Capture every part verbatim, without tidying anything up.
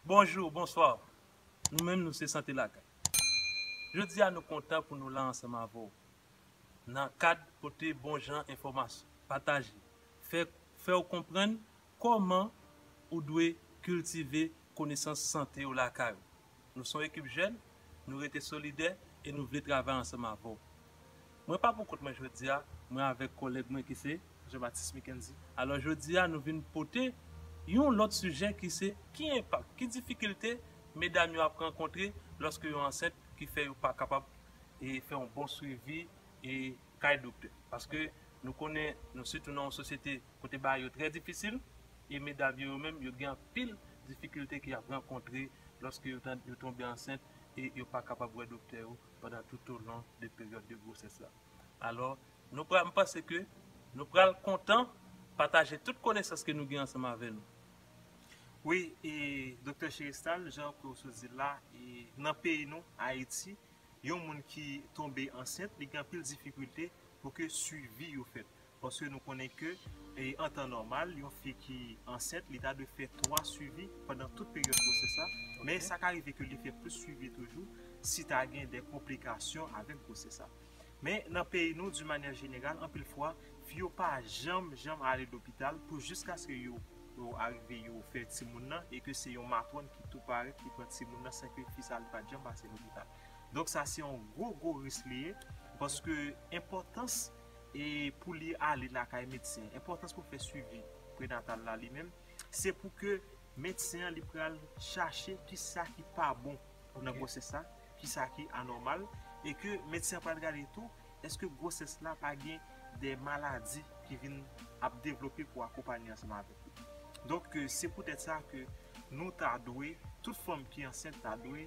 Bonjou, bonswa. Nou menm, nou se Sante Lakay. Jodi a, nou kontan pou nou la ansanm avè w nan kad pote bon jan enfòmasyon, pataje, fè, fè w konprann kòman ou dwe kiltive konesans sante w lakay ou. Nou se yon ekip jèn, nou rete solidè e nou vle travay ansanm avè w. Mwen pa pou kont mwen jodi a, mwen avèk kòlèg mwen ki se Jean Baptiste Mickendy. Alò jodi a, nou vin pote yon lòt sijè ki se ki enpak, ki difikilte medam yo ap rankontre lòske yo ansent ki fè yo pa kapab e fè yon bon swivi e kay doktè. Paske nou konnen, nou sitou nan yon sosyete kote bagay yo trè difisil, e medam yo, yo menm, yo gen anpil difikilte ki ap rankontre lòske yo, tan- yo tonbe ansent e yo pa kapab wè doktè yo pandan tout o lon de peryòd de gwosès la. Alò, nou pral, m panse ke nou pral kontan pataje tout konesans ke nou gen ansanm avè nou. Wi, e Doktè Cherestal, jan ke w sot di l la, e nan peyi nou, Ayiti, yon moun ki tonbe ansent, li gen anpil difikilte pou ke swivi yo fèt. Paske nou konnen ke, e, an tan nòmal, yon fi ki ansent, li ta dwe fè twa swivi pandan tout peryòd gwosès la. Men sa ka rive ke li fè plis swivi toujou si ta gen de konplikasyon avèk gwosès la. Men nan peyi nou, di manyè jeneral, anpil fwa, fi yo pa janm, janm ale lopital pou jiskaske yo, yo arive, yo fè timoun nan, e ke se yon matwòn ki tou parèt, ki pran timoun nan, san ke fi sa li pa t janm pase lopital. Donk sa se yon gwo, gwo risk li ye, paske enpòtans e pou li ale lakay medsen, enpòtans pou fè swivi prenatal la li menm, se pou ke medsen an li pral chache kisa ki pa bon nan gwosès la, kisa ki anòmal, e ke medsen an pral gade tou, èske gwosès la pa gen de maladi ki vin ap devlope pou akonpanye ansanm avèk li. Donk, e, se poutèt sa ke nou ta dwe, tout fanm ki ansent ta dwe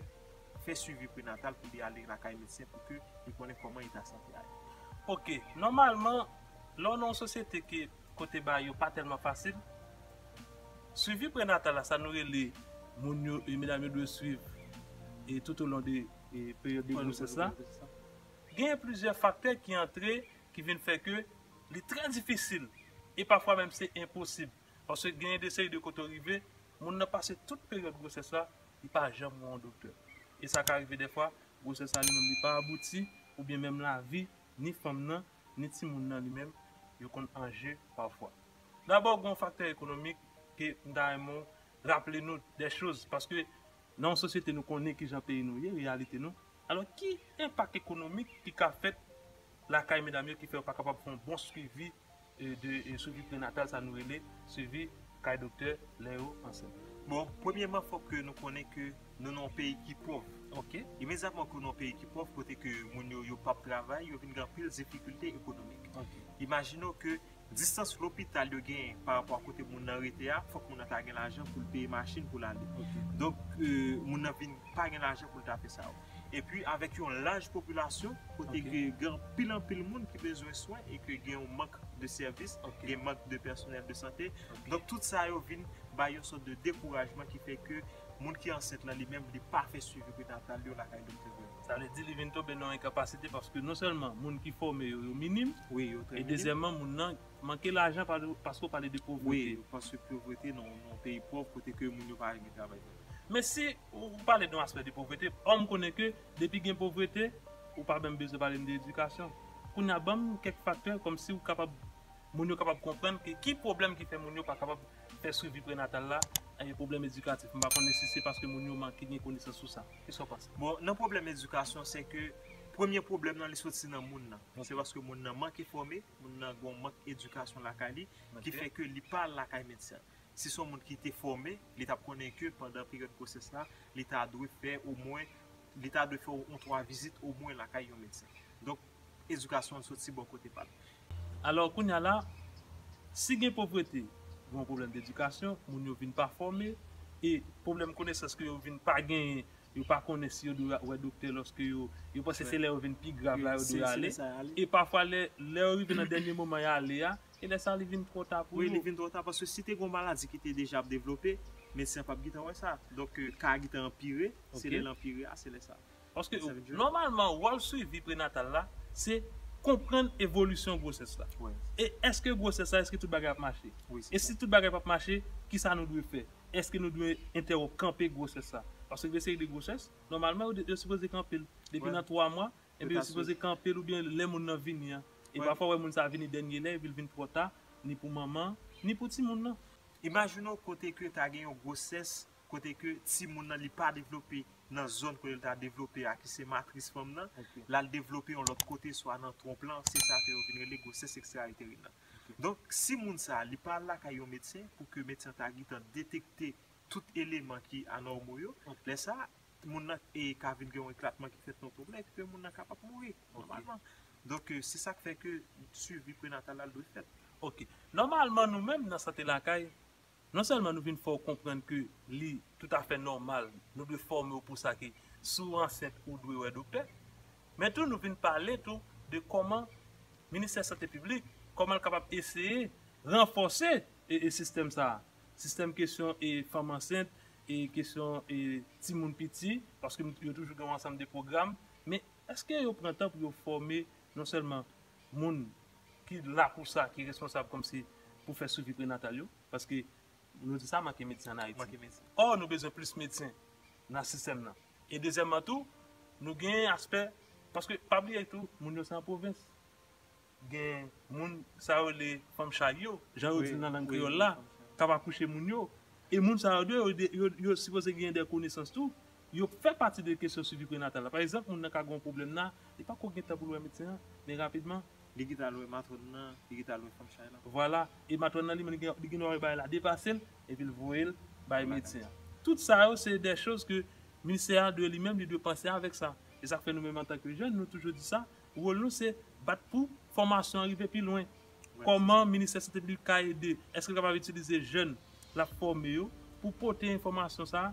fè swivi prenatal pou li ale lakay medsen pou ke li konnen kòman eta sante a ye. Ok, nòmalman, lè w nan yon sosyete ke kote bagay yo pa tèlman fasil, swivi prenatal la, sa nou rele moun yo, e medam yo dwe swiv e tout o lon de e peryòd de gwosès la, genyen plizyè faktè ki antre, ki vin fè ke li trè difisil e pafwa menm se enposib. Paske genyen de seri de kote w rive, moun nan pase tout peryòd gwosès la, li pa janm wè yon doktè. E sa ka rive dèfwa, gwosès la li menm li pa abouti, oubyen menm lavi, ni fanm nan, ni timoun nan li menm, yo konn an je pafwa. Dabò, gen yon faktè ekonomik ke m ta renmen w raple nou de choz, paske nan yon sosyete nou konnen kijan peyi nou ye, reyalite nou. Alò, ki enpak ekonomik ki ka fèt lakay medam yo ki fè yo pa kapab fè yon bon swivi e de e swivi prenatal, sa nou rele swivi kay doktè lè yo ansent? Bon, premyèman, fòk ke nou konnen ke nou nan yon peyi ki pòv. Ok. Imedyatman ke nou nan yon peyi ki pòv, kote ke moun yo, yo p ap travay, yo vin gen anpil difikilte ekonomik. Ok. Imajine w ke distans lopital yo genyen pa rapò a kote moun nan rete a, fòk moun nan ta gen lajan pou l peye machin pou l ale. Ok. Donk, e, moun nan vin pa gen lajan pou l ta fè sa yo. Epi, avèk yon laj popilasyon, kote Ok. ke gen anpil, anpil moun ki bezwen swen e ke gen yon mank de sèvis, Ok. gen mank de pèsonèl de sante. Ok. Donk, tout sa yo vin bay yon sòt de dekourajman ki fè ke moun ki ansent lan li menm, li pa fè swivi prenatal yo lakay doktè vrèman. Sa vle di li vin tonbe nan yon enkapasite paske non sèlman moun ki fòme yo, yo minim, Wi, yo trè e minim. dezyèmman, moun nan manke lajan pa- paske w pale de povrete. Wi, paske povrete nan, nan yon peyi pòv kote ke moun yo pa renmen travay. Men si ou, ou pale de yon aspè de povrete, òm konnen ke depi gen povrete, ou pa menm bezwen pale m de edikasyon. Kounye a, ban m kèk faktè kòmsi ou kapab, moun yo kapab konprann ke ki pwoblèm ki fè moun yo pa kapab fè swivi prenatal la, e pwoblèm edikatif. M pa konnen si se paske moun yo manke gen konesans sou sa. Kisa w panse? Bon, nan pwoblèm edikasyon, se ke premye pwoblèm nan, li soti nan moun nan. Ok. Se paske moun nan manke fòme, moun nan gen yon mank edikasyon lakay li, ki Ok. fè ke li pa al lakay medsen. Si se yon moun ki te fòme, li t ap konnen ke pandan peryòd gwosès la, li ta dwe fè omwen, li ta dwe fè yon twa vizit omwen lakay yon medsen. Donk, edikasyon an soti bò kote pa l. Alò, kounye a la, si gen povrete, gen yon pwoblèm de edikasyon, moun yo vin pa fòme, e pwoblèm konesans ke yo vin pa genyen, yo pa konnen si yo dwe wè doktè lòske yo, yo panse Wi. se lè yo vin pi grav la yo Wi, dwe se, se ale. lè sa y ale. E pafwa, lè, lè yo rive nan dènye moman y ale a, e lè sa li vin twò ta pou Wi, yo. li vin twò ta, paske si te gen yon maladi ki te deja ap devlope, medsen an p ap gentan wè sa. Donk, e, ka a gentan anpire, se Ok. lè l anpire a, se lè sa. Paske Sa vin jwe. nòmalman, wòl swivi prenatal la, se konprann evolisyon gwosès la. E èske gwosès la, èske tout bagay ap mache? E si tout bagay p ap mache, kisa nou dwe fè? Èske nou dwe entèwonp, kanpe gwosès la? Paske gen seri de gwosès, nòmalman, yo, yo sipoze kanpe l depi nan twa mwa, enben yo sipoze kanpe l oubyen lè moun nan vini an. E pafwa, w wè moun sa a vini dènye lè, epi l vin twò ta, ni pou manman, ni pou timoun nan. Imajine w kote ke ta gen yon gwosès, kote ke timoun nan li pa devlope nan zòn kote l ta devlope a, ki se matris fanm nan, l al devlope yon lòt kote, swa nan twonp lan, se sa ke yo vin rele gwosès ekstra-iterin nan. Donk, si moun sa a, li pa al lakay yon medsen pou ke medsen an ta gentan detekte tout eleman ki anòmo yo, lè sa a, moun nan e ka vin gen yon eklatman ki fèt nan twonp lan, epi ke moun nan kapab mouri, nòmalman. Donk, e, se sa k fè ke swivi prenatal la dwe fèt. Ok. Nòmalman, nou menm, nan Sante Lakay, non sèlman nou vin fè w konprann ke li toutafè nòmal, nou dwe fòme w pou sa ke si w ansent, ou dwe wè doktè, men tou nou vin pale tou de kòman Ministè Sante Piblik, kòman l kapab eseye ranfòse e, e sistèm sa a. Sistèm kesyon e fanm ansent, e kesyon e timoun piti, paske yo toujou gen yon ansanm de pwogram, men èske yo pran tan pou yo fòme non sèlman moun ki la pou sa, ki responsab kòmsi pou fè swivi prenatal yo? Paske nou di sa, manke medsen ann Ayiti. Ò, nou bezwen plis medsen nan sistèm nan. E dezyèmman tou, nou gen aspè, paske pa bliye tou, moun yo se an pwovens. Gen moun, sa yo rele fanm chay yo, jan yo di l nan lang kreyòl la, k ap akouche moun yo. E moun sa yo dwe, yo, yo, yo sipoze gen de konesans tou. Yo fè pati de kesyon swivi prenatal la. Pa egzanp, moun nan ka gen yon pwoblèm la, li pa ko gen tan pou l wè medsen an, men rapidman, li gentan al wè matwòn nan, li gentan al wè fanm chay lan. Vwala. E matwòn nan li menm, li gen, li gen dwa wè bagay la depase l, epi l voye l bay medsen an. Tout sa yo, se de choz ke ministè a dwe li menm, li dwe panse avèk sa. E sa k fè nou menm antanke jèn, nou toujou di sa, wòl nou se bat pou fòmasyon an rive pi lwen. Kòman Ministè Sante Piblik ka ede? Èske l kapab itilize jèn l ap fòme yo pou pote enfòmasyon sa a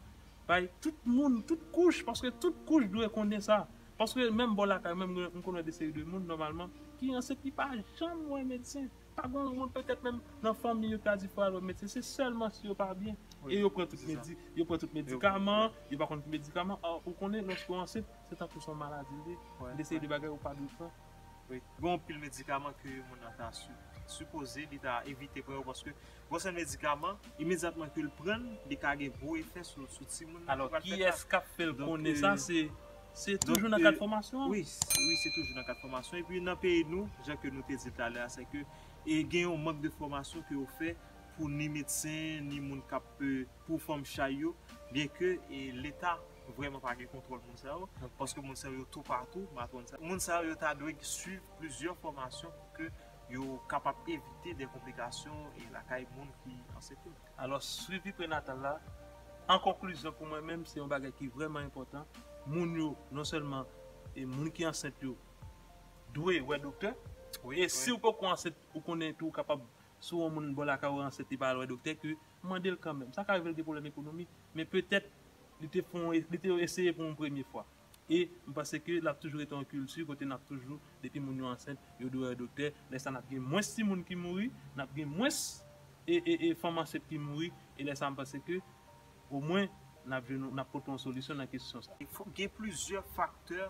bay tout moun, tout kouch, paske tout kouch dwe konnen sa. Paske menm bò lakay, menm mwen, m konn wè de seri de moun, nòmalman, ki ansent, ki pa janm wè medsen. Pa gen yon moun, petèt menm nan fanmi yo, ki ta di fò al wè medsen. Se sèlman si yo pa byen. E yo pran tout medi-, yo pran tout medikaman, yo pa konn ki medikaman. Ò, ou konnen, lòske w ansent, se tankou se yon maladi l ye. De seri de bagay ou pa dwe pran. Wi. Gen anpil medikaman ke moun nan ta si-, sipoze li ta evite pran yo, paske gon seri medikaman, imedyatman ke l pran l, li ka gen gwo efè sou, sou timoun nan ki pral fèt la. Alò, kiyès k ap fè l konnen sa? Se, se toujou nan kad fòmasyon an? Wi, wi, se toujou nan kad fòmasyon. Epi nan peyi nou, jan ke nou te di l talè a, se ke, e gen yon mank de fòmasyon ke yo fè pou ni medsen, ni moun k ap, e, pou fanm chay yo, byenke, e, Leta vrèman pa gen kontwòl moun sa yo, paske moun sa yo toupatou, matwòn sa. Moun sa yo ta dwe swiv plizyè fòmasyon pou ke yo kapab evite de konplikasyon, e, lakay moun ki ansent yo. Alò, swivi prenatal la, an konklizyon, pou mwen menm, se yon bagay ki vrèman enpòtan. Moun yo, non sèlman, e, moun ki ansent yo, dwe wè doktè. E si w poko ansent, ou konnen tou, ou kapab, si yon moun bò lakay ou ansent, li pa al wè doktè, ke mande l kanmenm. Sa ka rive l gen pwoblèm ekonomi, men petèt li te fè yon, li te eseye pou yon premye fwa. E m panse ke l ap toujou rete yon kilti kote n ap toujou, depi moun yo ansent, yo dwe wè doktè. Lè sa, n ap gen mwens timoun ki mouri, n ap gen mwens e, e, e fanm ansent ki mouri. E lè sa, m panse ke omwen, n ap jwenn, n ap pote yon solisyon nan kesyon sa. Fò gen plizyè faktè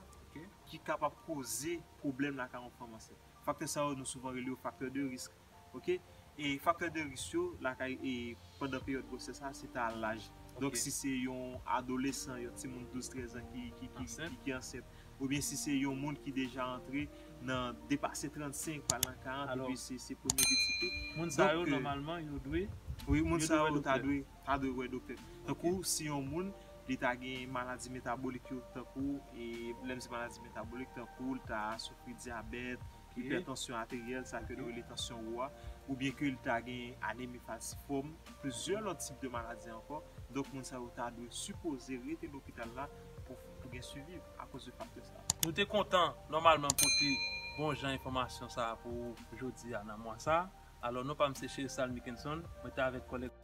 ki kapab koze pwoblèm lakay yon fanm ansent. Faktè sa yo, nou souvan rele yo faktè de risk. Ok? E faktè de risk yo lakay, e pandan peryòd gwosès la, se ta laj. Donk, si se yon adolesan, yon timoun douz, trèz an ki, ki, ki, ki, ki ansent, oubyen si se yon moun ki deja antre nan depase trannsenk, pral nan karant, epi se, se premye pitit li. Moun sa yo, nòmalman, yo dwe, wi, moun sa yo ta dwe, ta dwe wè doktè. Tankou si yon moun, li ta gen maladi metabolik yo, tankou, e lè m di maladi metabolik, tankou l ta soufri dyabèt, ipètansyon ateryèl, sa ke nou rele tansyon wo a, oubyen ke l ta gen anemi falsifòm, plizyè lòt tip de maladi ankò. Donk, moun sa yo ta dwe sipoze rete lopital la pou, pou gen swivi akoz de faktè sa. Nou te kontan, nòmalman, pote bon jan enfòmasyon sa a pou ou jodi a nan mwa sa a. Alò, non pa m se Cheristal Mickenson, mwen te avèk kòlèg